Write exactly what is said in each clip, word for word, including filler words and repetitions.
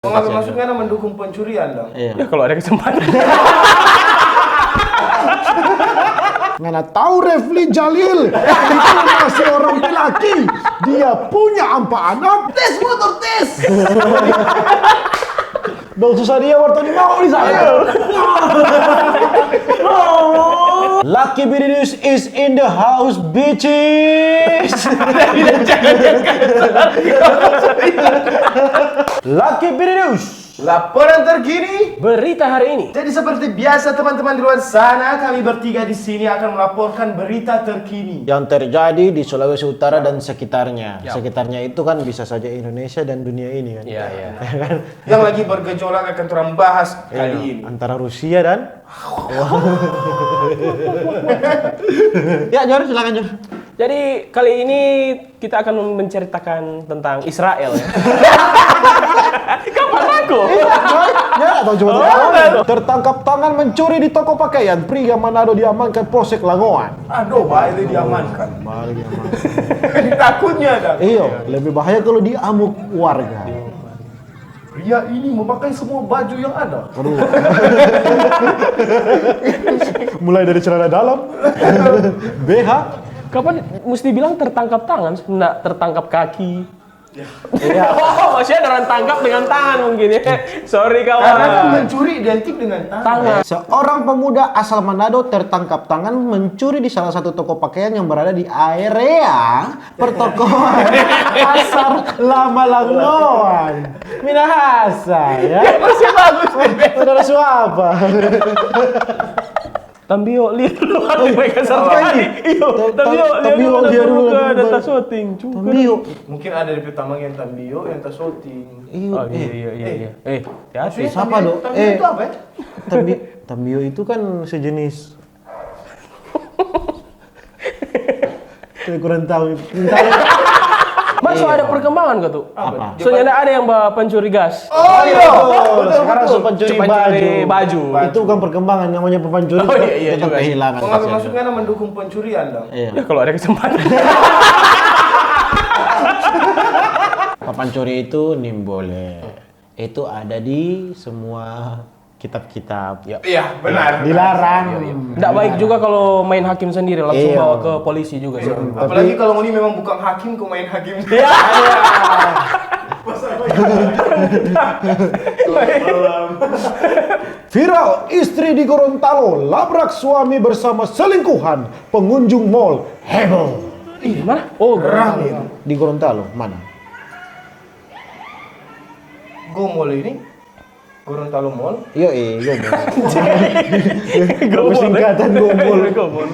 Maksudnya mendukung pencurian dong? Iya. Ya, kalau ada kesempatan. Ngana tahu Refli Jalil itu masih orang pelaki. Dia punya empat anak. Tes motor, tes. Dong susah dia waktu di mau di sana. Lucky Bididus is in the house, bitches. Lucky Bididus. Laporan terkini. Berita hari ini. Jadi seperti biasa teman-teman di luar sana, kami bertiga di sini akan melaporkan berita terkini yang terjadi di Sulawesi Utara dan sekitarnya. Ya. Sekitarnya itu kan bisa saja Indonesia dan dunia ini kan. Iya, iya. Ya kan? Yang lagi bergejolak akan orang bahas kali ini. Antara Rusia dan Ya, Jor, silakan, Jor. Jadi, kali ini kita akan menceritakan tentang Israel. Kapan aku? Ya, atau cuma tertangkap tangan mencuri di toko pakaian, pria Manado diamankan Polsek Langoan. Aduh, baik diamankan. Baik diamankan. Takutnya ada. Iyo, lebih bahaya kalau diamuk warga. Pria ini memakai semua baju yang ada. Aduh. Mulai dari celana dalam, B H. Kapan mesti bilang tertangkap tangan, nggak tertangkap kaki? Iya. Oh, maksudnya orang tangkap dengan tangan mungkin ya. Sorry kawan. Karena kan mencuri identik dengan tangan. Tangan. Seorang pemuda asal Manado tertangkap tangan mencuri di salah satu toko pakaian yang berada di area pertokoan Pasar Lama Langoan. Minahasa, ya. Masih bagus. Saudara suapa? Tambio, lihat dulu. Mereka satu kali. Iyo, Tambio, lihat dulu. Tambio, lihat dulu. Ada tasoting. Tambio. Mungkin ada di pertama yang Tambio, yang tasoting. Iyo, iya, iya. Eh, hati-hati. Siapa dong? Tambio itu apa ya? Tambio itu kan sejenis Tapi kurang tahu. Masuk ada perkembangan kah tu? Apa? Soalnya ada yang ba pencuri gas. Oh iya. Sekarang so pencuri baju. Itu kan perkembangan namanya pencuri. Oh iya, iya juga. Kehilangan. Maksudnya mendukung pencurian dong. Iya. Ya kalau ada kesempatan. Papancuri itu nimbole. Itu ada di semua kitab-kitab. Iya, benar. Dilarang. Nggak baik juga kalau main hakim sendiri, langsung bawa ke polisi juga sih. Apalagi kalau ngoni memang bukan hakim, kau main hakim. Iya. Viral, istri di Gorontalo labrak suami bersama selingkuhan, pengunjung mall heboh. Ih, mana? Oh, Gorontalo. Di Gorontalo, mana? Gomol ini? Gorontalo Mall? Iyo, eh, Gomol. Gomol, eh. Singkatan Gomol. Gomol.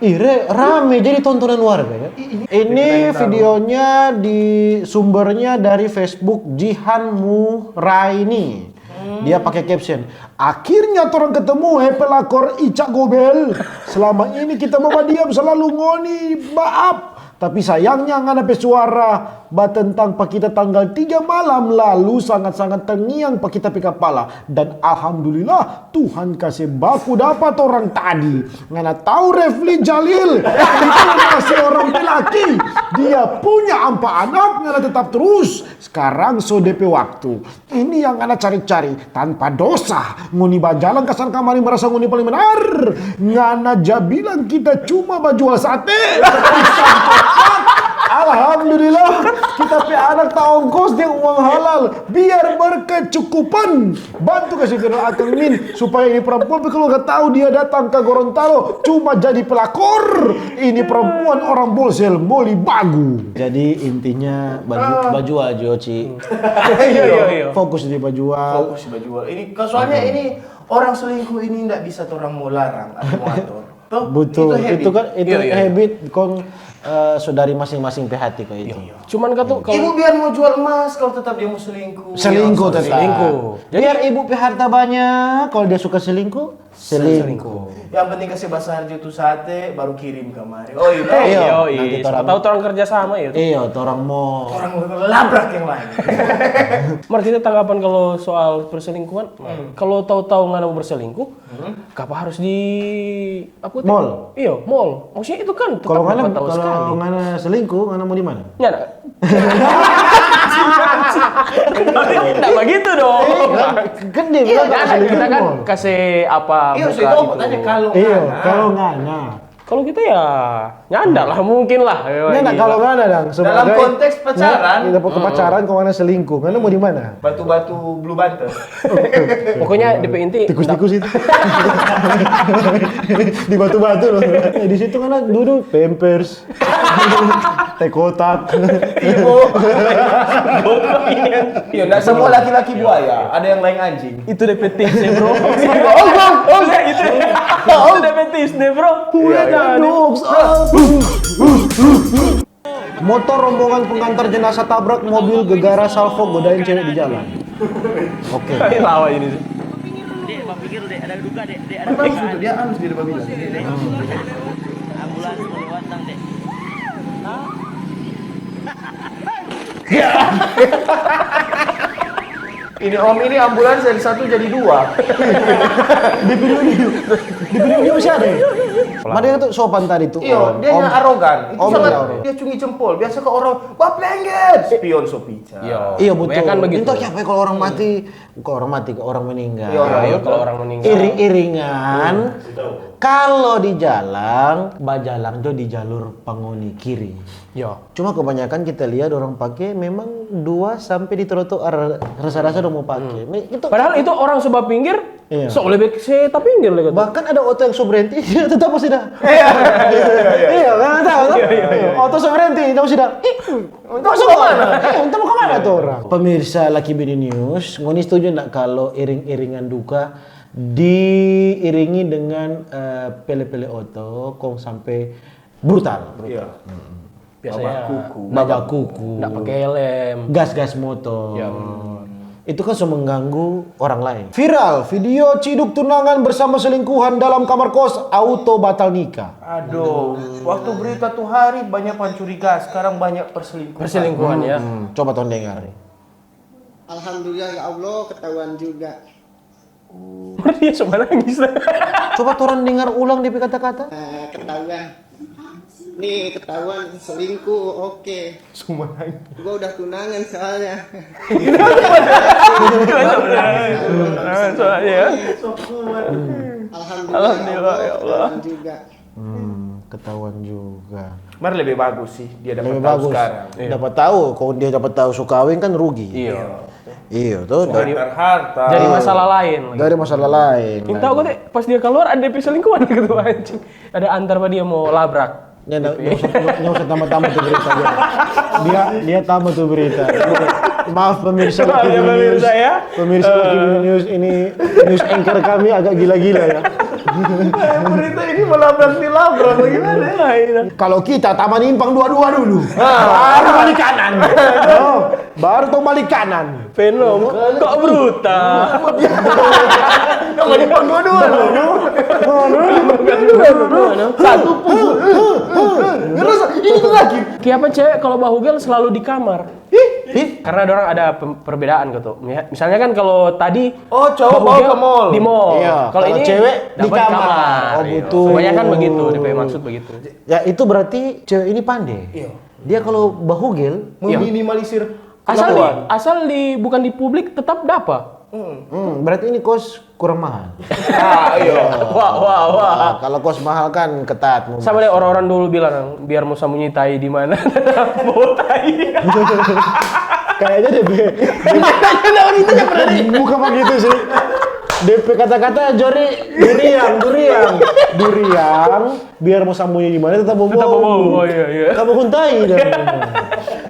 Ih, re-, rame jadi tontonan warga, ya. Ini videonya di, sumbernya dari Facebook Jihan Muraini. Dia pakai caption, "Akhirnya torang ketemu, he pelakor Ica Gobel. Selama ini kita mo badiam selalu ngoni baap. Tapi sayangnya ngana pe suara batentang pa kita tanggal tiga malam lalu sangat-sangat terngiang pa kita pe kapala. Dan alhamdulillah, Tuhan kase baku dapa torang tadi. Ngana tau Refli Jalil, itu masih orang pe laki. Dia punya ampa anak, ngana tetap terus. Skarang so de pe waktu. Ini yang ngana cari-cari, tanpa dosa. Ngoni bajalang ka sana kamari merasa ngoni paling benar. Ngana ja bilang kita cuma bajual sate. Alhamdulillah, kita pe anak taongkos deng uang halal. Biar berkecukupan. Bantu kasi viral akang Min, supaya ini perempuan pe keluarga tahu dia datang ke Gorontalo cuma jadi pelakor. Ini perempuan orang Bolsel, moli bagu." Jadi intinya baju, bajual jo, Ci. Iyo, iyo, iyo. Fokus di bajual. Fokus di bajual. Ini, soalnya ini orang selingkuh ini ndak bisa torang mo larang atau mo ator. Toh? Betul. Itu habit. Itu kan, itu habit kong, eh, so dari masing-masing pe hati kok itu. Cuman katu kalau ibu biar mo jual emas, kalau tetap dia mo selingkuh. Selingkuh tetap. Selingkuh. Jadi biar ibu pe harta banyak, kalau dia suka selingkuh, selingkuh. Yang penting kasi basar jo tu sate, baru kirim kamari. Oh, iyo. Iyo, nanti siapa tahu torang kerja sama ya. Iyo, torang mo. Torang labrak yang lain. Mar, kita tanggapan kalau soal perselingkuhan, kalau tahu-tahu ngana mo berselingkuh, kapa harus di apa tu? Mall. Iyo, mall. Maksudnya itu kan tetap. Kalau ngana, kalau ngana selingkuh, ngana mo di mana? Nyana. Nggak begitu dong. Kan dia bilang Nggak ada, selingkuh kita kan mah. Kasih apa Iya, buka sudah itu. Tanya kalau Iya, ngana. Kalau ngana. Kalau kita ya nyanda lah, mungkin lah. Ngana kalau ngana dong. Dalam konteks pacaran. Kita pacaran, kalau ngana selingkuh, ngana mau di mana? Batu-batu blue banter. Pokoknya D P inti Tikus-tikus itu. Di batu-batu loh. Di situ ngana duduk pampers, teh kotak. Iya, nggak semua laki-laki buaya, ada yang lain anjing. Itu D P tips ya, bro. Oh, bro, oh, itu. Itu D P tips deh, bro. Aduh, Motor rombongan pengantar jenazah tabrak mobil gegara salvo godain cewek di jalan. Oke. Ini lawa ini sih. Dek, papikir dek, ada duka dek, dek, ada Bagus duka. Itu dia halus dia babilang. Ambulans mau lewat nang dek. Ini om ini ambulans dari satu jadi dua. Di video ini, di video ini masih ada. Ya? Mana itu sopan tadi tuh? Iya, dia yang arogan. Itu sangat dia cungi jempol. Biasa ke orang, wah plengget, spion sopica. Iya betul. Kan begitu. Entah siapa kalau orang mati, kalau orang mati, kalau orang meninggal. Iya, orang Ayo kalau orang meninggal. Iring-iringan. Kalau di jalan, bajalang jo di jalur pangoni kiri. Yo. Cuma kebanyakan kita lihat orang pakai memang dua sampai di trotoar rasa-rasa udah mau pakai. Itu Padahal itu orang sebab pinggir, Iya. sok lebih se tapi pinggir lagi. Bahkan ada oto yang so berhenti, dia tetap masih dah. Iya, kan tahu kan? Oto so berhenti, dia masih dah. Ih, entah mau kemana? Eh, entah mau kemana tuh orang? Pemirsa Lucky Bini News, ngoni setuju ndak kalau iring-iringan duka diiringi dengan eh, pele-pele oto, kong sampai brutal? Iya. Biasanya Babak kuku. Babak kuku, nggak pakai helm. Gas-gas motor. Ya. Itu kan so mengganggu orang lain. Viral video ciduk tunangan bersama selingkuhan dalam kamar kos, auto batal nikah. Aduh, waktu berita tuh hari banyak pancuriga, sekarang banyak perselingkuhan. Perselingkuhan ya. Hmm, coba tong dengar nih. Alhamdulillah ya Allah ketahuan juga. Dia semua nangis. Coba torang dengar ulang dia pe kata-kata. Eh, ketahuan. Nih ketahuan selingkuh, oke. Semua nangis. Gua udah tunangan soalnya. Ah, soalnya ya. Alhamdulillah, Alhamdulillah, ya Allah. Ketahuan juga. Hmm, ketahuan juga. Mar lebih bagus sih dia dapat Lebih tahu bagus. Sekarang. Dapat tahu, kalau dia dapat tahu so kawin kan rugi. Iya. Iya, tuh. Dari harta. Jadi masalah lain. Dari masalah lain. Yang tahu kata pas dia keluar ada perselingkuhan gitu anjing. Ada antar dia mau labrak. Ya, nggak nggak usah, nggak usah tambah-tambah tuh berita. Dia, dia, dia tambah tuh berita. Maaf pemirsa Maaf ya, Lucky Bini News. Pemirsa ya. Pemirsa Lucky Bini News ini news anchor kami agak gila-gila ya. Berita ini melabrak dilabrak bagaimana ya? Kalau kita taman impang dua-dua dulu. Baru balik kanan. Oh, baru tong balik kanan. Venom. Kok brutal? Kamu di panggung dua loh. Satu pukul. Terus ini tuh lagi. Kenapa cewek kalau bahugel selalu di kamar? Ih, Karena orang ada pem- perbedaan gitu. Mi- Misalnya kan kalau tadi Oh, cowok bawa bahugel ke mall. Di mall. Iya, Kalau kalau ini cewek di dapat kamar. Oh, Iya. betul. Kebanyakan begitu, D P maksud begitu. Ya itu berarti cewek ini pandai. Iya. Dia kalau bahugel, Meminimalisir Asal di, ketahuan. Asal di bukan di publik tetap dapat. hmm, berarti ini kos kurang mahal. Ah, iya. Wah, wah, wah. Nah, kalau kos mahal kan ketat. Sama deh orang-orang dulu bilang biar mau sambunyi tai di mana. Mau tai. Kayaknya D P. Bukan begitu sih. D P kata-kata jori duriang, duriang, duriang. Biar mau sambunyi di mana tetap mau Tetap mau, bau. oh, iya, iya. Kamu kuntai dan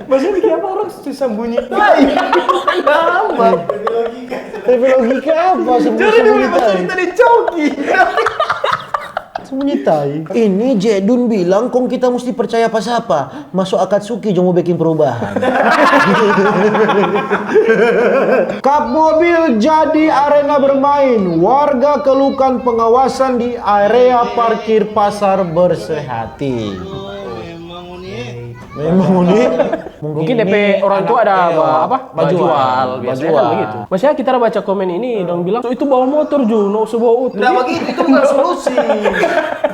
Maksudnya kayak apa orang sih sambunyi tai? Kenapa? Tapi logika apa sembunyi Jadi dulu sembunyi pas tai? kita dicoki. Sembunyi tai. Ini Jedun bilang kong kita mesti percaya apa siapa? Masuk Akatsuki jo mo bikin perubahan. Kap mobil jadi arena bermain. Warga keluhkan pengawasan di area parkir Pasar Bersehati. Memang unik. Mungkin depe orang tua ada ba-, apa? Bajual, biasanya kan begitu. Maksudnya kita baca komen ini, dong bilang, "Itu bawa motor ju, no usah bawa oto." Nggak begitu, itu bukan solusi.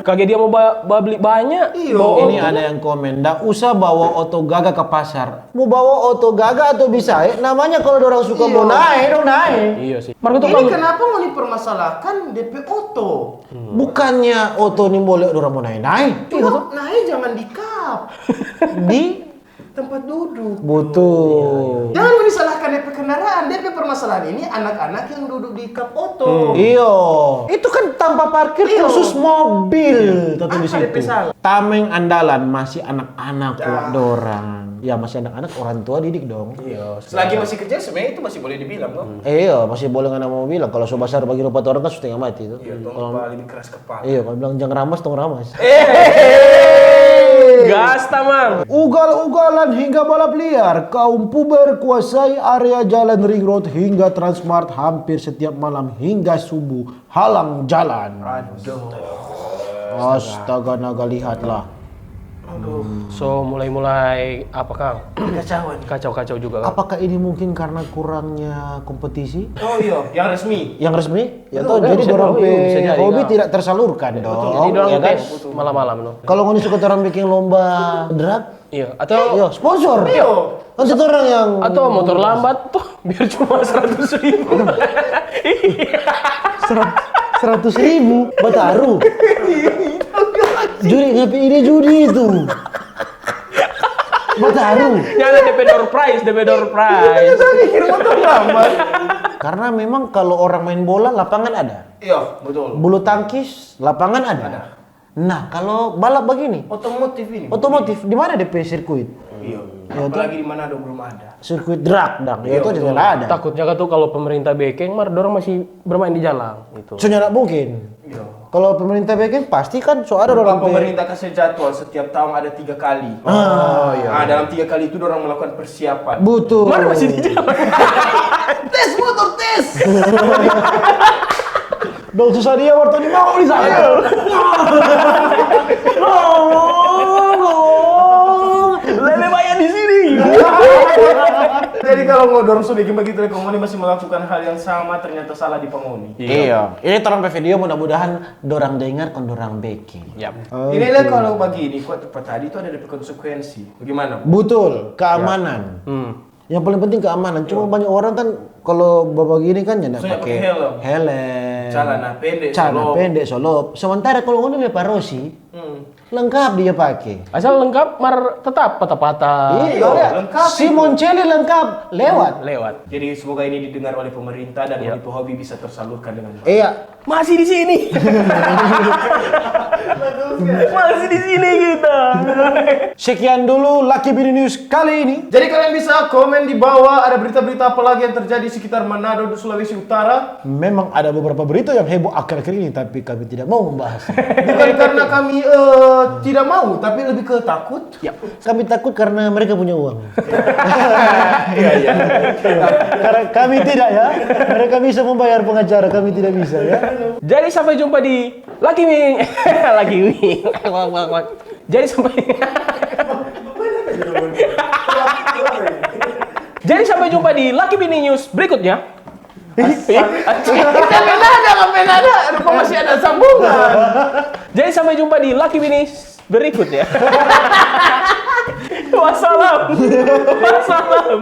Kage dia mau ba-, babli banya, iyo, bawa oto. Ini ada yang komen, "Ndak usah bawa oto gaga ke pasar." Mau bawa oto gaga atau bisa, eh? Namanya kalau dorang suka mau nae, dong nae. Iyo sih. Mar katu ini kenapa mau dipermasalahkan depe oto? Bukannya oto ni boleh dorang mau nae-nae. Cuma nae jangan di kap. Di tempat duduk. Betul. Jangan mau disalahkan depe kendaraan, depe permasalahan ini anak-anak yang duduk di kap oto. Iyo. Itu kan tampa parkir khusus mobil, tentu di situ. Apa depe salah? Tameng andalan masih anak-anak, wak dorang. Ya, masih anak-anak, orang tua didik dong. Iya, selagi masih kecil sebenarnya itu masih boleh dibilang, no? Iya, masih boleh ngana mau bilang. Kalau so basar bagi rupa orang kan so setengah mati itu. Iya, tong lebih keras kepala. Iya, kalau bilang, "Jang ramas, tong ramas." Eh, gas, tamang. Ugal-ugalan hingga balap liar, kaum puber kuasai area jalan ring road hingga Transmart hampir setiap malam hingga subuh, halang jalan. Aduh. Astaga, naga, lihatlah. Aduh. So, mulai-mulai apa, Kang? Kekacauan. Kacau-kacau juga, Kang. Apakah ini mungkin karena kurangnya kompetisi? Oh iya, yang resmi. Yang resmi? Ya, betul, toh, jadi dorang pe hobi tidak tersalurkan dong. Jadi dorang tes malam-malam, no. Kalau ngoni suka orang bikin lomba drag, iya, atau sponsor. Iya. Nanti orang yang atau motor lambat tuh, biar cuma seratus ribu. Seratus ribu, bataru. Judi, ngapain ini judi itu? Bataru. Ya ada depe door prize, depe door prize. Kita mikir motor lambat. Karena memang kalau orang main bola, lapangan ada. Iya, betul. Bulu tangkis, lapangan ada. Nah, kalau balap begini, otomotif ini. Otomotif, di mana depe sirkuit? Iya. Apalagi di Manado belum ada. Sirkuit drag, dang. Ya, itu tidak ada. Takutnya kan tuh kalau pemerintah bekeng, mar dorang masih bermain di jalan gitu. Sebenarnya mungkin. Iya. Kalau pemerintah bekeng, pasti kan so ada orang. Pemerintah kasih jadwal setiap tahun ada tiga kali. Ah, iya. Nah, dalam tiga kali itu dorang melakukan persiapan. Betul. Mar masih di jalan. Tes motor, tes. Dong susah dia waktu ni mau di sana. Lele banyak di sini. Jadi kalau ngoni dorang so bikin begitu, kong ngoni masih melakukan hal yang sama, ternyata salah di pa ngoni. Iya. Ini torang pe video, mudah-mudahan dorang dengar kong dorang beking. Yap. Ini lah kalau begini, kok tempat tadi itu ada depe konsekuensi. Bagaimana? Betul, keamanan. Yang paling penting keamanan. Cuma banyak orang kan kalau babagini kan nyanda pakai helm. Celana pendek, celana pendek, solop. Sementara kalau ngoni lia pa Rosi, lengkap dia pakai. Asal lengkap, mar tetap patah-patah. Iya, lengkap. Simon Celi lengkap, lewat. Lewat. Jadi semoga ini didengar oleh pemerintah dan ngoni pe hobi bisa tersalurkan dengan baik. Iya. Masih di sini. Masih di sini kita. Sekian dulu Lucky Bini News kali ini. Jadi kalian bisa komen di bawah, ada berita-berita apa lagi yang terjadi sekitar Manado, Sulawesi Utara. Memang ada beberapa berita yang heboh akhir-akhir ini, tapi kami tidak mau membahas. Bukan karena kami, eh, tidak mau, tapi lebih ke takut. Ya. Kami takut karena mereka punya uang. Iya, iya. Karena kami tidak, ya. Mereka bisa membayar pengacara, kami tidak bisa, ya. Jadi sampai jumpa di Lucky Wing. Lucky Wing. Jadi sampai Jadi sampai jumpa di Lucky Bini News berikutnya. Tapi nada, tapi nada, rupa masih ada sambungan. Jadi sampai jumpa di Lucky Bini berikutnya. Wassalam. Wassalam.